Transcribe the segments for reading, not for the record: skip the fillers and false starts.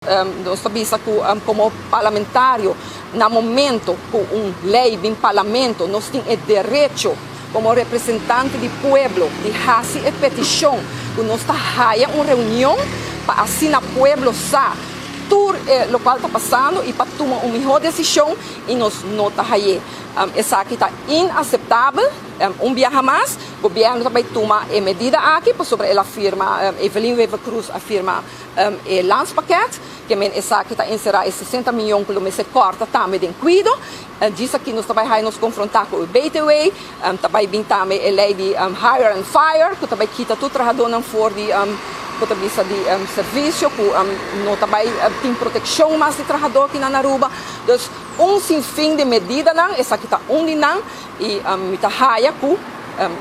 Nos ta bisa cu como parlamentario, na momento cu un ley bin parlamento, nos tin e derecho como representante di pueblo di haci e peticion cu nos ta haya un reunion pa asina pueblo sa tur locual ta pasando y pa tuma un miho decision, y nos no ta haye. Esaki ta inaceptabel. Un biaha mas, gobierno ta bay tuma e medida aki pasobra el a firma, Evelyn Wever-Croes a firma e landspakket, kiermen esaki ta encera e 60 miyon cu lo mester corta tambe den cuido. Djis aki nos ta bay haya nos confronta cu e BTW, ta bay bin tambe e ley di hire and fire, cu ta bay kita tur trahadornan for di cu ta bisa di servicio, cu no ta bay tin proteccion mas di trahador aki na Aruba. Dus un sinfin di medidanan, esaki ta un di nan, y mi ta haya cu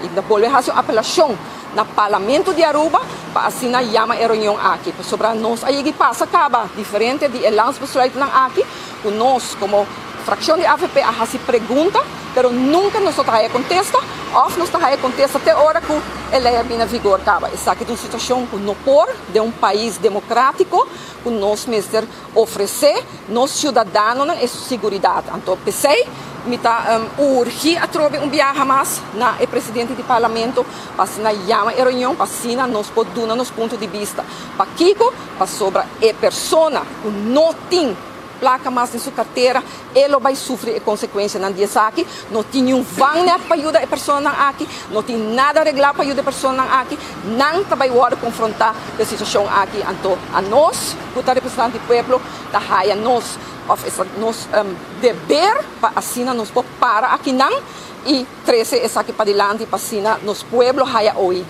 y ta bolbe haci un apelacion na Parlamento di Aruba pa asina yama e reunion aki. Pasobra nos a yega pasa caba diferente di e landsbesluitnan aki, cu nos como fraccion di AVP a haci pregunta, pero nunca nos ta haya contesta, of nos ta haya contesta te ora cu e ley a bin na vigor caba. Esaki ta un situacion cu no por den un pais democratico, cu nos mester ofrece nos ciudadanonan e seguridad. Anto, p'esey, mi ta urgi atrobe un biaha mas na e presidente di parlamento pa asina yama e reunion, pa asina nos por duna nos punto di bista. Pakico? Pasobra e persona cu no tin placa mas den su cartera, e lo bay sufri e consecuencianan di esaki. No tin un vangnet pa yuda e personanan aki, no tin nada regla pa yuda e personanan aki, nan ta bay wordo confronta e situacion aki. Anto, anos, cu ta representante di pueblo, ta haya nos, of e nos deber pa asina nos por para akinan y trece esaki padilanti pa asina nos pueblo haya oido.